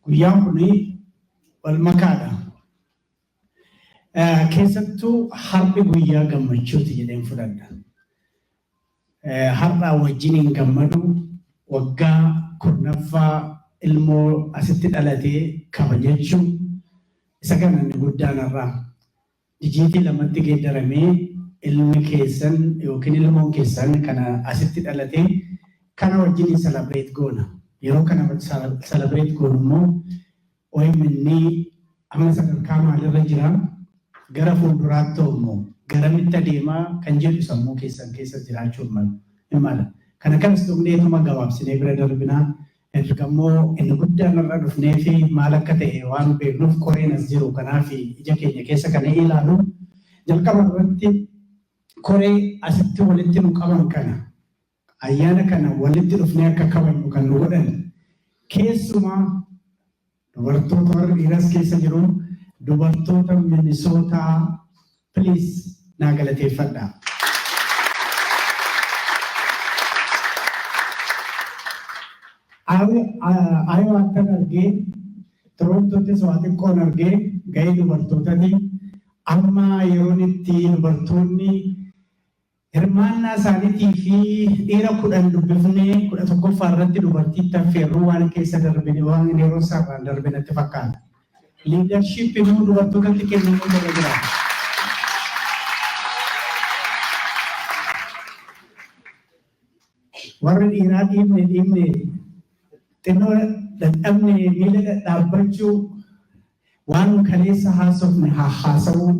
Guyyaan kun wal makaadha. Keessattuu har'i guyyaa gammachuuti jedheen fudhadha. Har'aa wajjin hin gammadu, waggaa 10ffaa ilmoo asitti dhalatee kabajachuu isa kana inni guddaan har'aa. Dijiitii lamatti geeddaramee ilmi keessan yookiin ilmoon keessan kana asitti dhalate kana wajjin celebrate goona. Yeroo kana celebrate goonu immoo OMN amma sadarkaa maalirra jira, gara fuulduraatti immoo garamitti adeemaa kan jedhu sammuu keessan keessa jiraachuu hin mala. Kana kanas dhumneetuma gabaabsinee bira darbinaa. Erga immoo inni guddaan irra dhufnee fi maal akka ta'e waan beeknuuf koreen as jiru kanaaf ija keenya keessa kana ilaalu, jalqaba irratti koree asitti walitti nu qaban kana, ayyaana kana walitti dhufnee akka kabajnu kan nu godhan, keessumaa dubartoota, warri dhiiras keessa jiru, dubartoota Minisootaa, please naa galateeffadhaa. Iowaattan argee, Torontottis waa xiqqoon argee, gahee dubartootati. Amma yeroon itti dubartoonni hirmaannaa isaaniitii fi dhiira 10 dubbifnee 11ffaa irratti dubartiitti affeerruu waan keessa darbine, waan yeroo isaarraan darbe natti fakkaata. Leadership immoo dubartootatti kennamuu irra jiraata. Warri dhiiraa dhiibne dhiibne xinnoo dadhabne, miila dhadhaabbachuu, waan kaleessa haasofne haasa'uu,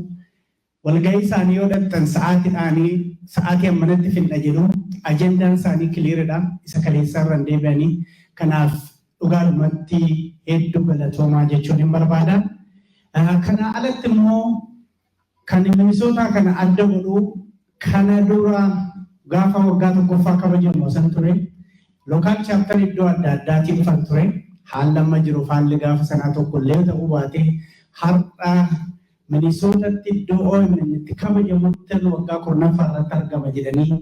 walgahii isaanii yoo dhaqxan sa'aatiidhaanii sa'aatii ammanatti finna jedhu, ajendaan isaanii clearidha, isa kaleessaa irra hin deebi'anii. Kanaaf dhugaadhumatti hedduu galatoomaa jechuun hin barbaada. Kana alatti immoo kan Minisootaa kana adda godhu, kana dura gaafa waggaa tokkoffaa kabajamu san ture. Local chapter iddoo adda addaatii dhufan ture. Haalli amma jiru haalli gaafa sanaa tokko illee ta'uu baate, har'a Minisootatti iddoo OMN itti kabajamutti waggaa 10ffaa irratti argama jedhanii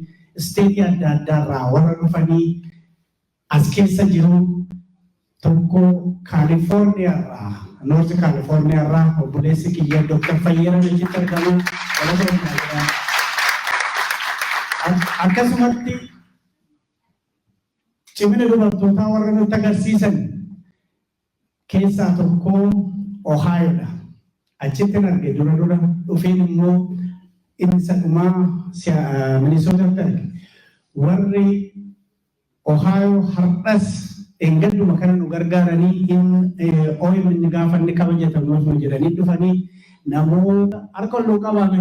state adda addaarraa warra dhufanii as keessa jiru. Tokko Kaalifoorniyaarraa, North Kaalifoorniyaarraa obboleessi kiyya Dr. Fayyeeraan achitti argama. Galatoomnaa jedha. Akkasumatti cimina dubartootaa warra nutti agarsiisan keessaa tokko Ohioodha. Achitti arge dura dura dhufeen immoo inni isa dhumaa Minisootatti arge. Warri Ohio har'as engadduma kana nu gargaaranii OMN gaafa inni kabajatamuuf nu jedhanii dhufanii namoota harka ol nuu qabaame.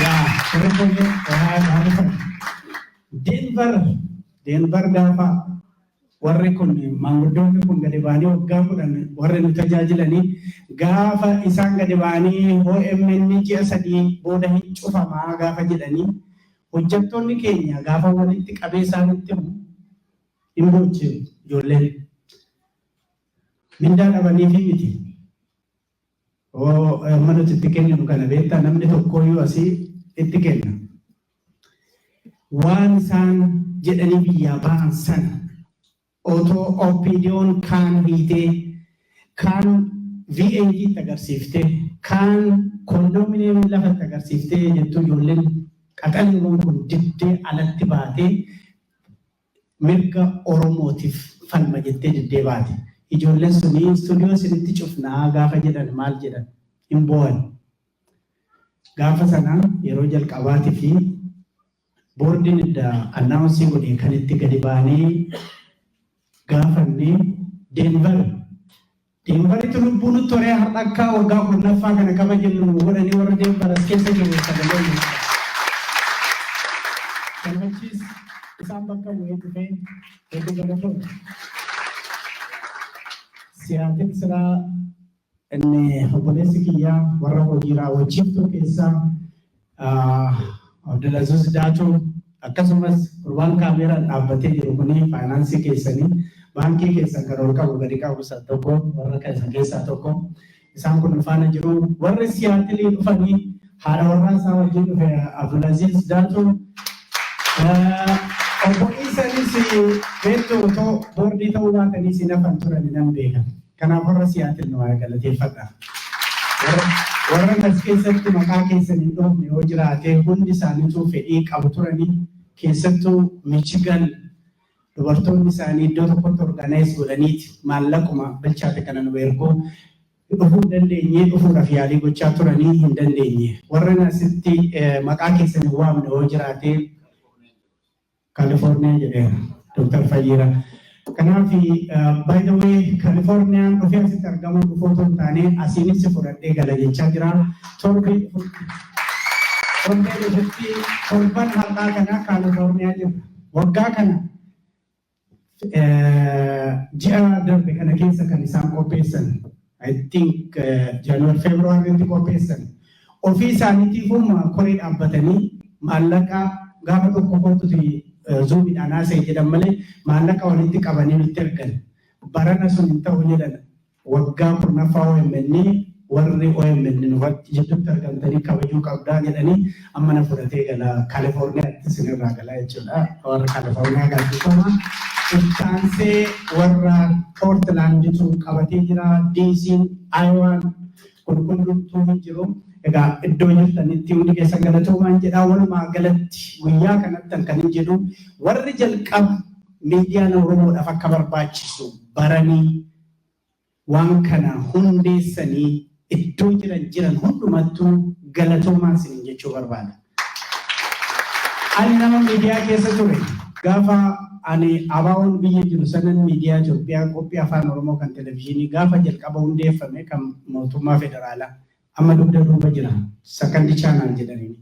Yaa warri kun Ohio dhufan. Denver gaafa warri kun maanguddoonni kun gadi ba'anii waggaa 10 warri nu tajaajilanii gaafa isaan gadi ba'anii OMN ji'a 3 booda hin cufamaa gaafa jedhanii, hojjettoonni keenya gaafa walitti qabee isaanitti himu hin booche ijoolleen. Mindaa dhabaniifi miti. Amma nuti itti kenninu kana beektaa, namni tokkooyyuu asii itti kenna. Waan isaan jedhanii biyyaa ba'an sana otoo OPDOn kaan hiitee, kaan VAT itti agarsiiftee, kaan kondominiyeemii lafa itti agarsiiftee jettuu, ijoolleen qaxalliiwwan kun diddee alatti baatee mirga Oromootiif falma jettee diddee baate. Ijoolleen suni istuudiyoo isinitti cufnaa gaafa jedhan maal jedhan? Hin boo'an. Gaafa sana yeroo jalqabaatii fi boordiin idda announce godhe kan itti gadi baanee gaafannee Denver. Denveritti lubbuu nutti horee har'a akka waggaa 10ffaa kana kabajannu nu godhanii, warra Denver as keessa jiru sagalee nu. Gammachiis isaan bakka bu'ee dhufee hedduu galatoomna. Siyaatiin siraa inni obboleessi kiyyaa warra hojii raawwachiiftuu keessaa Abdulaziz Daatoo, akkasumas gurbaan kaameeraan dhaabbatee jiru kuni faayinaansii keessanii baankii keessan kan ol qabu gadi qabu isa tokko, warra keessan keessaa tokko. Isaan kun faana jiru. Warri Siyaatilii dhufanii haadha warraa isaa wajjin dhufe Abdulaziz Daatoo. Obbo Isanis Beektu, otoo boordii ta'uu baatanii si nafan turan nan beeka. Kanaaf warra Siyaatil nu haa galateeffadha. Warra as keessatti maqaa keessan hin dhoofne yoo jiraate, hundi isaaniitu fedhii qabu turanii. Keessattuu Michigan dubartoonni isaanii iddoo tokkotti organize godhaniiti maallaquma bilchaate kana nu erguu. Dhufuu hin dandeenye, dhufuudhaaf yaalii gochaa turanii hin dandeenye. Warra asitti maqaa keessan hin waamne yoo jiraate, Kaalifoorniyaa jedheera Dr. Fayyiraa. Kanaaf, by the way, Kaalifoorniyaan dhufee asitti argamuu dhufuu otoo hin taane asiinis fudhadhee gala jechaa jira. Torbee dhufutti, torban har'aa kana Kaalifoorniyaa jira. Waggaa kana ji'a darbe kana keessa kan isaan qopheessan, I think January, February qopheessan. Ofii isaaniitiifuu koree dhaabbatanii maallaqa gaafa tokko kootuti Zoomiidhaan haasa'e jedhan malee maallaqa walitti qabanii nutti ergan. Barana sun hin ta'u jedhan. Waggaa 10ffaa OMN warri OMN nufatti jidduutti argamtanii kabajuu qabdaa jedhanii amma na fudhatee gala, Kaalifoorniyaatti isinirraa galaa jechuudha. Warra Kaalifoorniyaa gaazexeessoma. Ittaansee warra Poortilaanditu qabatee jira. DC'n, Aayowaan qulqulluutuu hin jiru. Egaa iddoo jirtanitti hundi keessan galatoomaan jedhaa. Walumaa galatti guyyaa kanatti kan hin jedhu, warri jalqaba miidiyaan Oromoodhaaf akka barbaachisu baranii waan kana hundeessanii iddoo jiran jiran hundumattuu galatoomaan isiniin jechuu barbaada. Ani nama miidiyaa keessa ture. Gaafa ani ABO'n biyya jiru sanan miidiyaa Itoophiyaa qophii afaan Oromoo kan televizyiinii gaafa jalqaba hundeeffame kan mootummaa federaalaa amma dugda duuba jira. Second channel jedhanii.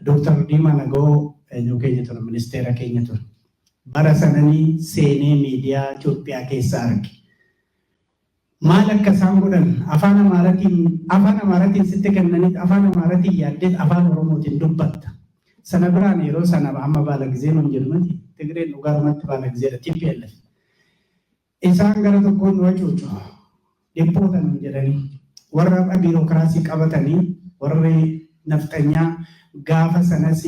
Dooktar Diimaa Naga'oo eenyu keenya ture, ministeera keenya ture. Bara sananii seenee miidiyaa Itoophiyaa keessa arge. Maal akka isaan godhan, afaan Amaaratiin sitti kennaniit afaan Amaaratiin yaaddeet afaan Oromootiin dubbatta. Sana biraan yeroo sana amma baala gizee nuun jedhu miti. Tigreen dhugaarumatti baala gizeedha, TPLF. Isaan gara tokkoon nu hacuucu. Dhiphoota nuun jedhanii warra har'a biirokiraasii qabatanii, warri nafxanyaa gaafa sanas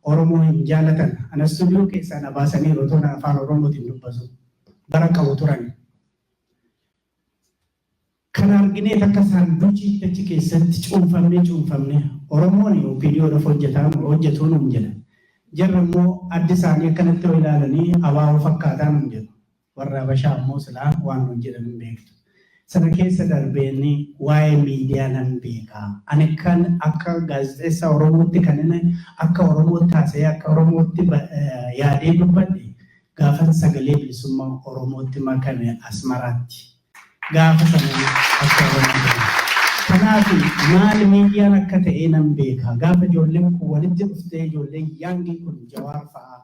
Oromoo hin jaalatan. Ana istuudiyoo keessaa na baasanii yeroo tola afaan Oromootiin dubbatu. Bara qabu turan. Kana arginee akka isaan duchiitti achi keessatti cuunfamnee cuunfamnee Oromoon OPDOdhaaf hojjetaa hojjetuu nuun jedha. Jarri immoo addi isaanii akkanatti yoo ilaalanii abaaboo fakkaataa nuun jedhu. Warra Habashaa immoo silaa waan nuun jedhan hin beektu. Sana keessa darbeenni waa'ee miidiyaa nan beeka. Ani kan akka gaazexeessaa Oromootti kan inni akka Oromootti haasa'ee akka Oromootti yaadee dubbadhe gaafa Sagalee Bilisummaa Oromootti makame Asmaraatti. Gaafa sana akka Oromootti. Kanaaf maal miidiyaan akka ta'e nan beeka. Gaafa ijoolleen kun walitti dhuftee, ijoolleen youngii kun, Jawaar fa'aa,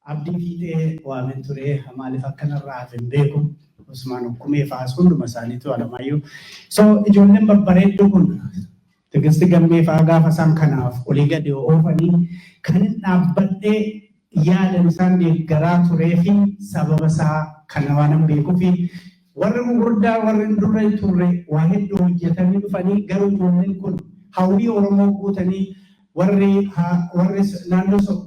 Abdii Fiixee waamen ture, maaliif akkanarraa hafe hin beeku. Usmaan Okkumee fa'aas hunduma isaaniitu, Alamaayyoo. So ijoolleen babbareedduu kun, Tigisti Gammee fa'aa, gaafa isaan kanaaf olii gadi oofanii kan hin dhaabbadhee yaadan isaan deeggaraa turee fi sababa isaa kana waan hin beekuu fi warri gurguddaa, warri dura turre waa hedduu hojjetanii dhufanii, garuu ijoolleen kun hawwii Oromoo guutanii warri naannoo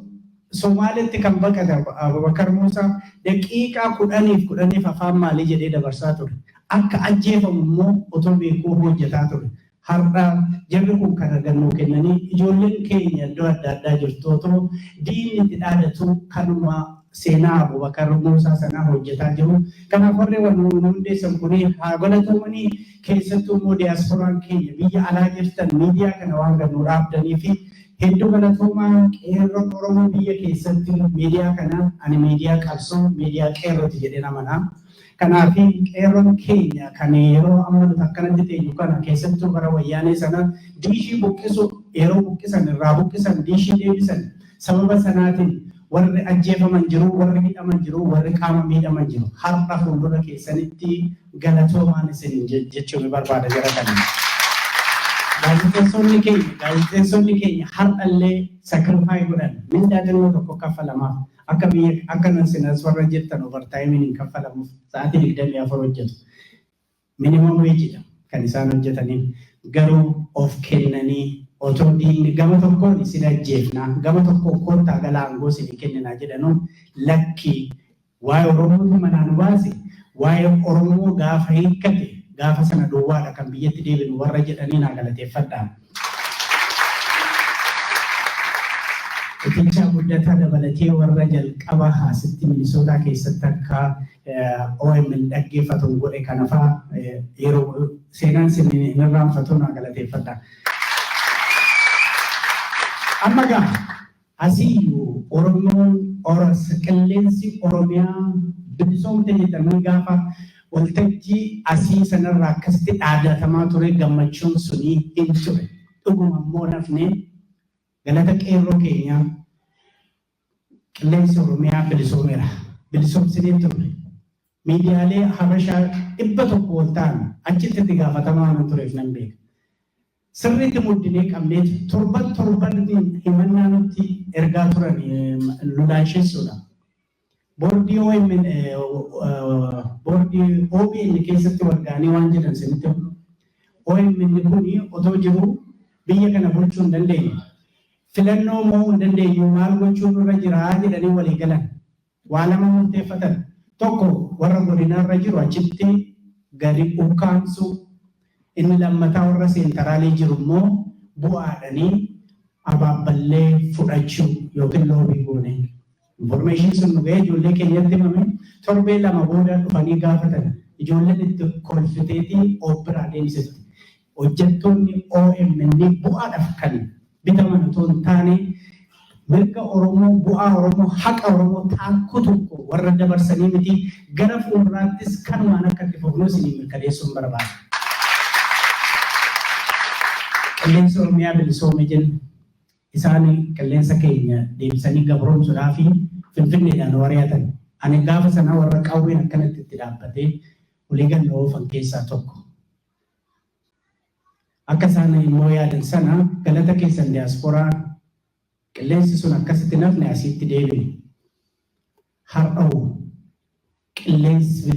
Somaalitti kan baqate Abubakar Muusaa daqiiqaa 10f 10f afaan maalii jedhee dabarsaa ture. Akka ajjeefamu immoo otoo beekuu hojjetaa ture. Har'a jarri kun kan argannoo kennanii ijoolleen keenya iddoo adda addaa jirtu otoo diinni itti dhaadatu kanuma seenaa Abubakar Muusaa sanaa hojjetaa jiru. Kanaaf warri hundeessan kun haa galatoomanii. Keessattuu immoo diyaaspooraan keenya biyya alaa jirtan miidiyaa kana waan gannuu dhaabdanii fi hedduu galatoomaa. Qeerroon Oromoo biyya keessatti miidiyaa kana, ani miidiyaa qabsoo, miidiyaa qeerrooti jedheen amanaa. Kanaaf qeerroon keenya kan yeroo amma nuti akkanatti teenyu kana, keessattuu bara wayyaanee sana diishii buqqisu, yeroo buqqisan irraa buqqisan, diishii deebisan, sababa sanaatiin warri ajjeefaman jiru, warri hidhaman jiru, warri qaama miidhaman jiru. Har'a fuuldura keessanitti galatoomaan isin jechuun barbaada jara kana. Gaazexeessonni keenya har'allee sacrifice godhan, mindaa xinnoo tokko kaffalamaaf. Akka biyya akka sinas warra jettan overtimeiin hin kaffalamuuf, sa'aatii 24 hojjetu. Minimum wageidha kan isaan hojjetaniin, garuu of kennanii Otoo diinni gama tokkoon isin ajjeefna, gama tokkoon koottaa gala aangoo isinii kenninaa jedhanuu, lakkii, waa'ee Oromootu manaa nu baase, waa'ee Oromoo gaafa hiikkate gaafa sana duwwaadha kan biyyatti deebinu warra jedhanii naa galateeffadha. Itichaa Guddataa dabalatee warra jalqaba asitti Minisootaa keessatti akka OMN dhaggeeffatu godhe kana fa'aa yeroo seenaan isin hin irraanfatu naa galateeffadha. Amma gaa asiyyuu Oromoon qilleensi Oromiyaa bilisoomte jedhamee gaafa waltajjii asii sanarraa akkasitti dhaadatamaa ture, gammachuun sunii hin ture. Dhuguma immoo nafne, galata qeerroo keenyaa qilleensi Oromiyaa bilisoomeera. Bilisoomsinee turre. Miidiyaalee Habashaa 100 ol ta'an achitti itti gaafatamaa waan tureef nan beeka. Sirriitti muddinee qabneetu torban torban himannaa nutti ergaa turan nu laanshessuudha. Boordii OMN, boordii OBN keessatti walga'anii waan jedhan sinitti himu. OMN kun otoo jiruu biyya kana bulchuu hin dandeenye. Filannoo mo'uu hin dandeenyu, maal gochuun nurra jiraa jedhanii walii galan. Waa lama murteeffatan. Tokko, warra godinaarra jiru achitti gadi ukkaamsuu. Inni lammataa, warra central jiru immoo bu'aadhanii abaabballee fudhachuu yookiin lobby goone. Information sun nu ga'ee ijoollee keenyatti himame, torbee 2 booda dhufanii gaafatan. Ijoolleen itti kolfiteetii of biraa deemsifte. Hojjettoonni OMN bu'aadhaaf kan bitaman otoo hin taane, mirga Oromoo, bu'aa Oromoo, haqa Oromoo taakkuu tokko warra dabarsanii miti, gara fuulduraattis kanumaan akka itti fufnu isinii mirkaneessuun barbaada. Qilleensi Oromiyaa bilisoome jenna. Isaan qilleensa keenya deebisanii gabroomsuudhaa fi Finfinneedhaan wari'atan. Ani gaafa sana warra qawween akkanatti itti dhaabbatee olii gad nu oofan keessaa tokko. Akka isaan immoo yaadan sana, galata keessan diyaasporaa, qilleensi sun akkasitti nafne, asiitti deebine. Har'a'u qilleensi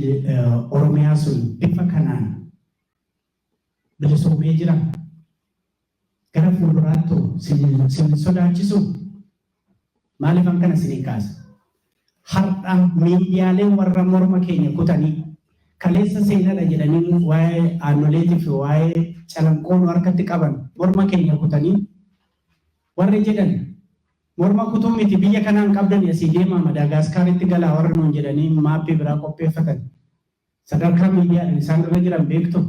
Oromiyaa sun bifa kanaan bilisoomee jira. Gara fuulduraattu sin sodaachisu? Maaliifan kana isinii kaasa? Har'a miidiyaaleen warra morma keenya kutanii kaleessa seenadha jedhanii waa'ee Aannoleetii fi waa'ee Calanqoo nu harkatti qaban, morma keenya kutanii warri jedhan, morma kutuu miti, biyya kanaan qabdanii asii deemaa Madaagaaskaaritti galaa warra nuun jedhanii maappii biraa qopheeffatan, sadarkaa miidiyaadhaan isaan irra jiran beektu.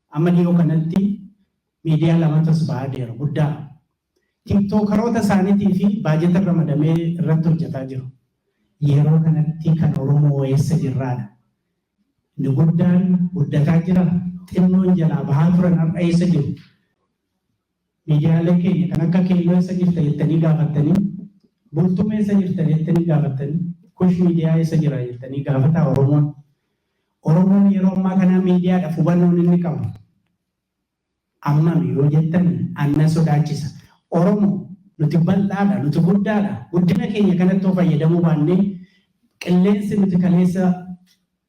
Amma dhiyoo kanatti miidiyaa lamatu as ba'aa deera guddaa. TikTokeroota isaaniitii fi baajeta ramadamee irratti hojjetaa jiru. Yeroo kanatti kan Oromoo eessa jirraadha? Inni guddaan guddataa jira. Xinnoon jalaa bahaa turan har'a eessa jiru? Miidiyaalee keenya kan akka Keelloo eessa jirta jettanii gaafattanii, Bultum eessa jirta jettanii gaafattanii, Kush Miidiyaa eessa jira jettanii gaafataa Oromoon? Oromoon yeroo ammaa kana miidiyaadhaaf hubannoon inni qabu ammami yoo jettan anna sodaachisa. Oromoo nuti bal'aadha, nuti guddaadha. Guddina keenya kanatti yoo fayyadamuu baannee, qilleensi nuti kaleessa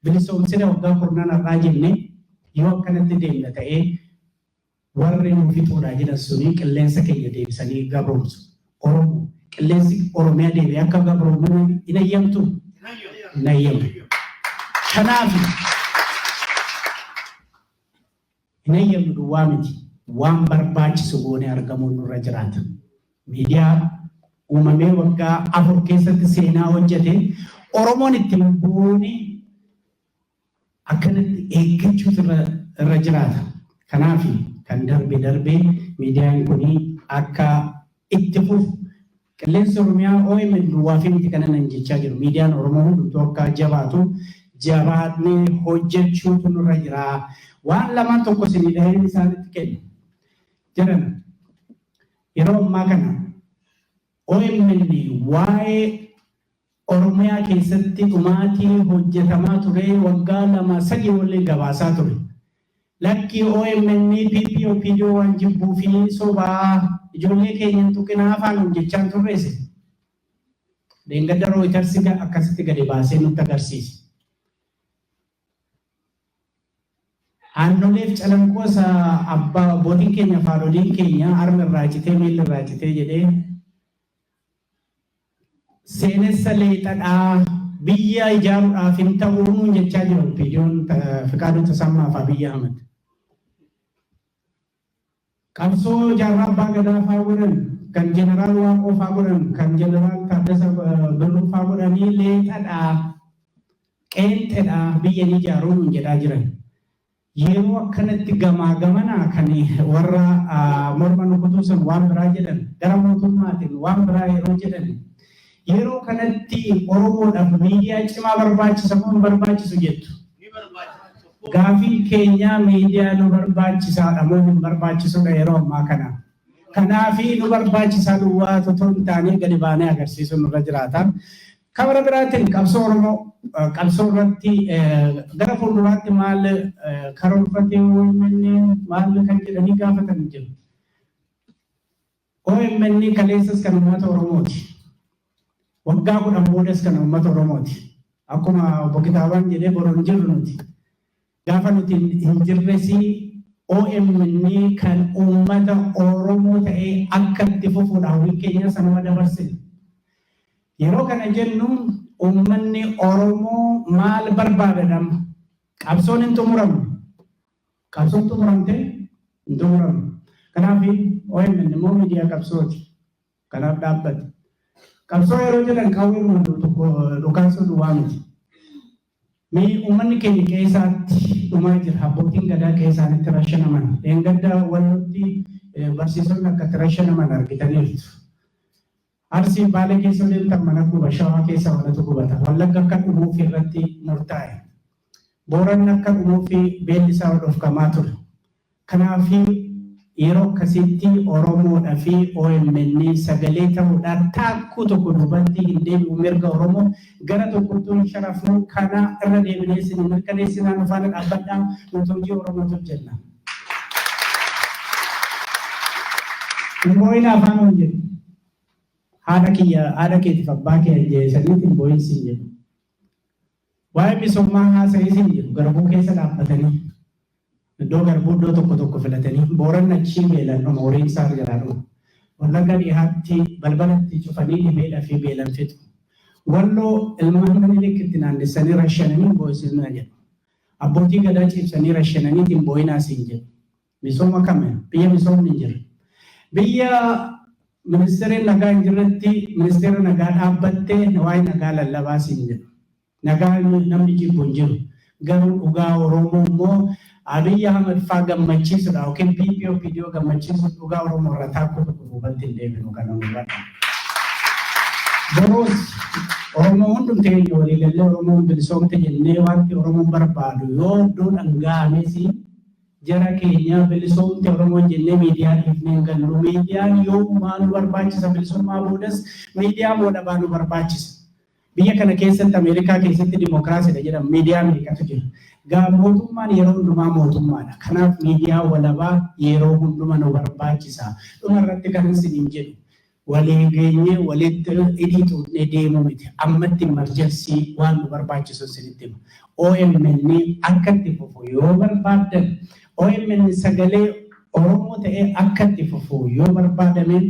bilisoomsina waggaa kurnan har'aa jenne, yoo akkanatti deemna ta'ee, warri nu fixuudha jedhan suni qilleensa keenya deebisanii gabroomsu. Oromoo, qilleensi Oromiyaa deebi'ee akka gabroomu hin eeyyamtu? Hin eeyyamu. Kanaaf hin eeyyamnu duwwaa miti. Waan barbaachisu goonee argamuun nurra jiraata. Miidiyaa uumamee waggaa 4 keessatti seenaa hojjete Oromoon ittiin boonee akkanatti eeggachuutu irra jiraata. Kanaaf kan darbe darbee miidiyaan kun akka itti fufu, qilleensi Oromiyaa OMN duwwaa fi miti kana nan jechaa jiru. Miidiyaan Oromoo hundumtuu akka jabaatu jabaatnee hojjechuutu nurra jira. Waan lamaan tokko isinii dhaheen isaanitti kennu. Jedhan, yeroo ammaa kana OMN waa'ee Oromiyaa keessatti dhumaatii hojjetamaa ture waggaa 2 3 waliin gabaasaa ture. Lakki, OMN PP OPDO waan jibbuu fi sobaa, ijoollee keenya hin tuqinaa afaan hojjechaa hin turreesse. Leengadda Reuters akkasitti gadi baasee nutti agarsiise. Aannoleef calanqoos abbaa abbootiin keenya, faadholiin keenya harmi irraa citee, miilli irraa citee jedhee seenessa leexadhaa, biyya ijaaruudhaaf hin ta'uu jechaa jiru OPDOn Fiqaaduu Tasammaa fi Abiyyi Ahmad. Qabsoo Jaarraa Abbaa Gadaa faa godhan, kan Jeneraal Waaqoo faa godhan, kan Jeneraal Taaddasa Birruu faa godhanii leexadhaa, qeenxedhaa, biyya ni ijaaruu nuun jedhaa jiran. Yeroo akkanatti gamaa gamanaa kan warra morma nu kutuusan waan biraa jedhan, gara mootummaatiin waan biraa yeroo jedhan, yeroo kanatti Oromoodhaaf miidiyaa cimaa barbaachisa moo hin barbaachisu jettu? Gaafiin keenya miidiyaa nu barbaachisaadha moo hin barbaachisudha yeroo ammaa kana? Kanaafi nu barbaachisaa duwwaa otoo hin taane gadi baanee agarsiisuun nurra jiraata. Kabara biraatiin qabsoo Oromoo, qabsoo irratti gara fuulduraatti maal karoorfatee OMN maal kan jedhanii gaafatan jiru. OMN kaleessas kan uummata Oromooti. Waggaa 10 boodas kan uummata Oromooti. Akkuma obbo Kitaabaan jedhee, boru hin jirru nuti. Gaafa nuti hin jirres OMN kan uummata Oromoo ta'ee akka itti fufuudha hawwiin keenya, sanuma dabarsine. Yeroo kana jennu uummanni Oromoo maal barbaada nama? Qabsoon hin xumuramne. Qabsoon xumuramte hin xumuramne. Kanaaf OMN immoo miidiyaa qabsooti. Kanaaf dhaabbate. Qabsoo yeroo jedhan qawwee tokko dhukaasuu duwwaa miti. Mee uummanni keenya qe'ee isaatti dhumaa jira. Abbootiin gadaa qe'ee isaaniitti rashanaman. Dheengadda Wallootti barsiisonni akka itti rashanaman argitaniirtu. Arsii, Baalee keessa deemtan mana guba, Shawaa keessa manatu gubata. Wallagga akka dhumuuf irratti murtaa'e. Booranni akka dhumuuf beelli isaa dhofkamaa ture. Kanaaf yeroo akkasitti Oromoodhaa fi OMN sagalee ta'uudhaan taakkuu tokko duubatti hin deebi'u, mirga Oromoo gara tokkottuu hin sharafnu, kana irra deebinee isin mirkaneessinaa. Nu faana dhaabbadhaa, nuti hojii Oromootu hojjenna. Hin boo'ina afaan hin jedhu. Haadha kiyya, haadha keetiif abbaa kee ajjeesaniif hin boo'in siin jedhu. Waa'ee misoomaa haasa'ee siin jedhu. Garbuu keessa dhaabbatanii, iddoo garbuu iddoo tokko tokko filatanii, Booranni achii beelan dhuma, horiin isaa jalaa dhuma. Wallagga Dhihaatti balbalatti cufanii dhibeedhaa fi beelan fixu. Walloo ilmaan Minilik itti naannessanii rashananii boo'isina jedhu. Abbootii gadaa ciibsanii rashananii ittiin boo'inaa siin jedhu. Misooma kami? Biyya misoomni hin jirre. Biyya ministeerri nagaa hin jirretti ministeera nagaa dhaabbattee waa'ee nagaa lallabaa siin jedhu. Nagaa namni jibbu hin jiru. Garuu dhugaa Oromoo immoo Abiy Ahmed faa gammachiisudha yookiin PP OPDO gammachiisu, dhugaa Oromoo irra taakkuu tokko duubatti hin deebinu, kana nu hubadha. Boruus Oromoo hundumti keenya waliigallee Oromoon bilisoomte jennee wanti Oromoon barbaadu yoo iddoo dhanga'ames, jara keenya, bilisoomte Oromoon jennee miidiyaa dhiifnee hin gallu. Miidiyaan yoomumaa nu barbaachisa, bilisummaa boodas miidiyaa walabaa nu barbaachisa. Biyya kana keessatti, Ameerikaa keessatti dimokiraasiidha jedhama. Miidiyaa meeqatu jira? Gaa mootummaan yeroo hundumaa mootummaadha. Kanaaf miidiyaa walabaa yeroo hunduma nu barbaachisa. Dhuma irratti kan isiniin jedhu, walii geenyee walitti hidhii xuuxnee deemuu miti. Ammatti emergency waan nu barbaachisu isinitti hima. OMN akka itti fufu yoo barbaaddan, OMN sagalee Oromoo ta'ee akka itti fufu yoo barbaadame,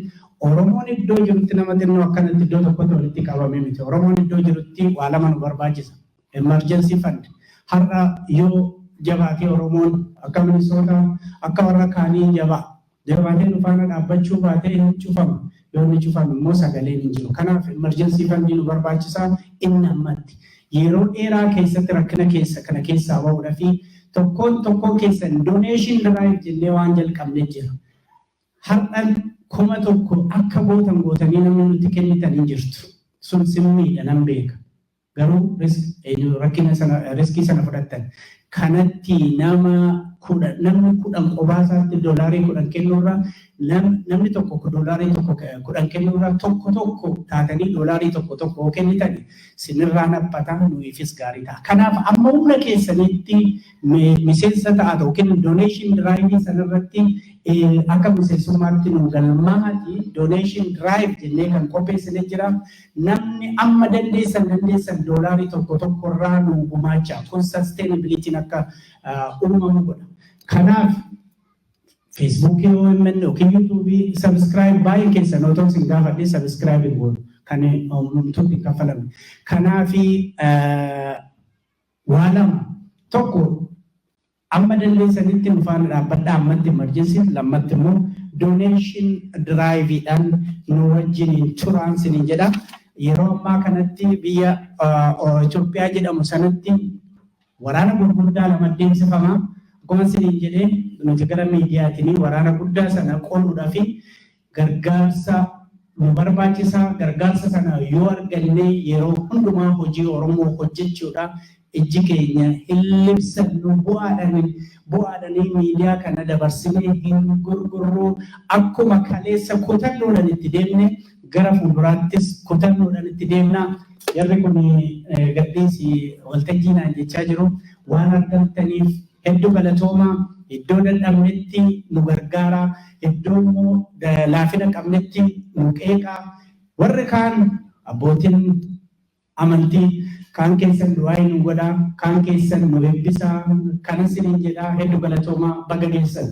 Oromoon iddoo jirutti nama xinnoo akkanatti iddoo tokkotti walitti qabame miti. Oromoon iddoo jirutti waa lama nu barbaachisa. Emergency fund. Har'a yoo jabaatee Oromoon akka Minisoota, akka warra kaanii jabaa. Jabaatee nu faana dhaabbachuu baatee hin cufama. Yoo inni cufame immoo sagaleen hin jiru. Kanaaf emergency fund nu barbaachisa inni ammatti. Yeroo dheeraa keessatti rakkina keessa kana keessaa bahuudhaa fi tokkoon tokkoon keessan donation drive jennee waan jalqabne jira. Har'a 1000 akka gootan gootanii namni nutti kennitan hin jirtu. Sun simmiidha, nan beeka. Garuu rakkina sana, risk sana fudhattan. Kanatti nama 10, namni 10 qophaa isaatti $10 kennuurra, namni tokko $1 10 kennuurra, tokko tokko taatanii $1 1 yoo kennitan sinirraa naphata, nuyiifis gaarii ta'a. Kanaaf amma humna keessanitti miseensa ta'a yookiin donation drive sanarratti akka miseensummaatti nu galmaati. Donation drive jennee kan qopheessine jira. Namni amma dandeessan dandeessan $1 1 irraa nu gumaacha. Kun sustainabilityn akka uumamu godha. Kanaaf Feesbuukii OMN yookiin Yuutuubii subscribe baay'een keessan otoo isin gaafadhee subscribe hin goonu kan homtuutti hin kaffalamne. Kanaafi waa lama: tokko, amma dandeessanitti nu faana dhaabbadhaa ammatti emergency; lammatti immoo donation drive-dhaan nu wajjiniin turaan siniin jedha. Yeroo ammaa kanatti biyya Itoophiyaa jedhamu sanatti waraana gurguddaa lama deemsifama. Akkuma siniin jedhee, nuti gara miidiyaatiin waraana guddaa sana qoluudhaa fi gargaarsa nu barbaachisa. Gargaarsa sana yoo arganne yeroo hundumaa hojii Oromoo hojjechuudha. Ijji keenya hin libsannu, bu'aadhaan miidiyaa kana dabarsinee hin gurgurru. Akkuma kaleessa kutannoodhaan itti deemne, gara fuulduraattis kutannoodhaan itti deemna. Jarri kun gadhiisi waltajjii naan jechaa jiru. Waan argamtaniif hedduu galatoomaa. Iddoo dadhabnetti nu gargaara, iddoo immoo laafina qabnetti nu qeeqaa. Warri kaan abbootiin amantii kaan keessan du'aa nu godhaa, kaan keessan nu eebbisaa, kana siniin jedhaa. Hedduu galatoomaa, baga geessan.